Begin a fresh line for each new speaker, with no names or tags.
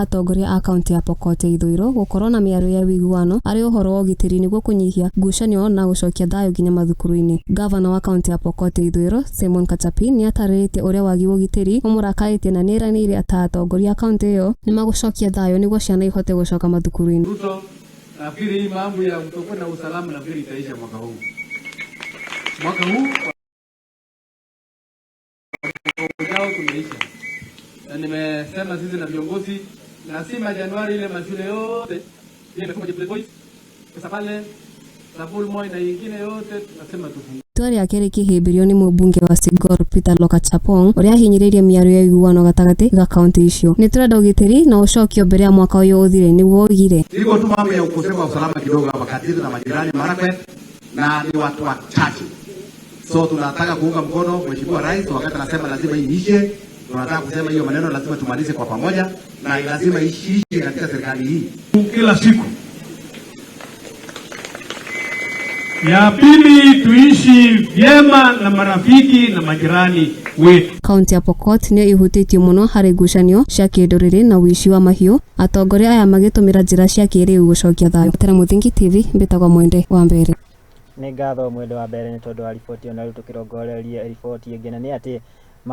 atongoria a kaunti ya Pokot ya ithũĩro gũkorwo na mĩario ya ũiguano harĩ ũhoro wa ũgitĩri nĩguo kũnyihia ngucanio na gũcokia thayũ nginya mathukuru-inĩ. Ngavana wa kaunti ya Pokot ya ithũĩro Simon Kachapi nĩ atarĩrĩtie ũrĩa wagi wa ũgitĩri ũmũrakarĩtie na nĩ eranĩire ata atongoria a kaunti ĩyo nĩ magũcokia thayũ nĩguo ciana ihote gũcoka mathukuru-inĩ.
Ruto, nafikiri hii mambo ya kutokuwa na usalama nafikiri itaisha mwaka huu. Mwaka huu ujao tumeisha, na nimesema sisi na viongozi lazima Januari ile mashule yote ile imefungwa Boys, Pesapale, Sabul Moi na ingine yote tunasema tufungue.
Itua rĩake rĩkĩhĩmbĩrio nĩ mũmbunge wa Sigor Peter Lokachapong ũrĩa ahinyĩrĩirie mĩario ya ũiguano gatagatĩ ga kaunti icio. Nĩ tũrenda ũgitĩri na ũcokio mbere ya mwaka ũyũ ũthire, nĩguo oigire.
Iko tu mambo ya ukosefu wa usalama kidogo hapa kati yetu na majirani Marakwet, na ni watu wachache, so tunataka kuunga mkono Mheshimiwa Rais wakati anasema lazima hii iishe. Tunataka kusema hiyo maneno lazima tumalize kwa pamoja, na lazima ishiishe katika serikali hii
kila siku. Ya pili, tuishi vyema na marafiki na majirani wetu.
Kaunti ya Pokot nĩyo ĩhutĩtio mũno harĩ ngucanio cia kĩndũrĩrĩ na ũici wa mahiũ, atongoria aya magĩtũmĩra njĩra cia kĩrĩu gũcokia thayũ. Tera Mũthingi TV, mbĩtagwo Mwende wa Mbere.
Nĩ ngatho Mwende wa Mbere nĩ tondũ wa riboti ĩyo. Na rĩu tũkĩrongoreria riboti ĩngĩ, na nĩ atĩ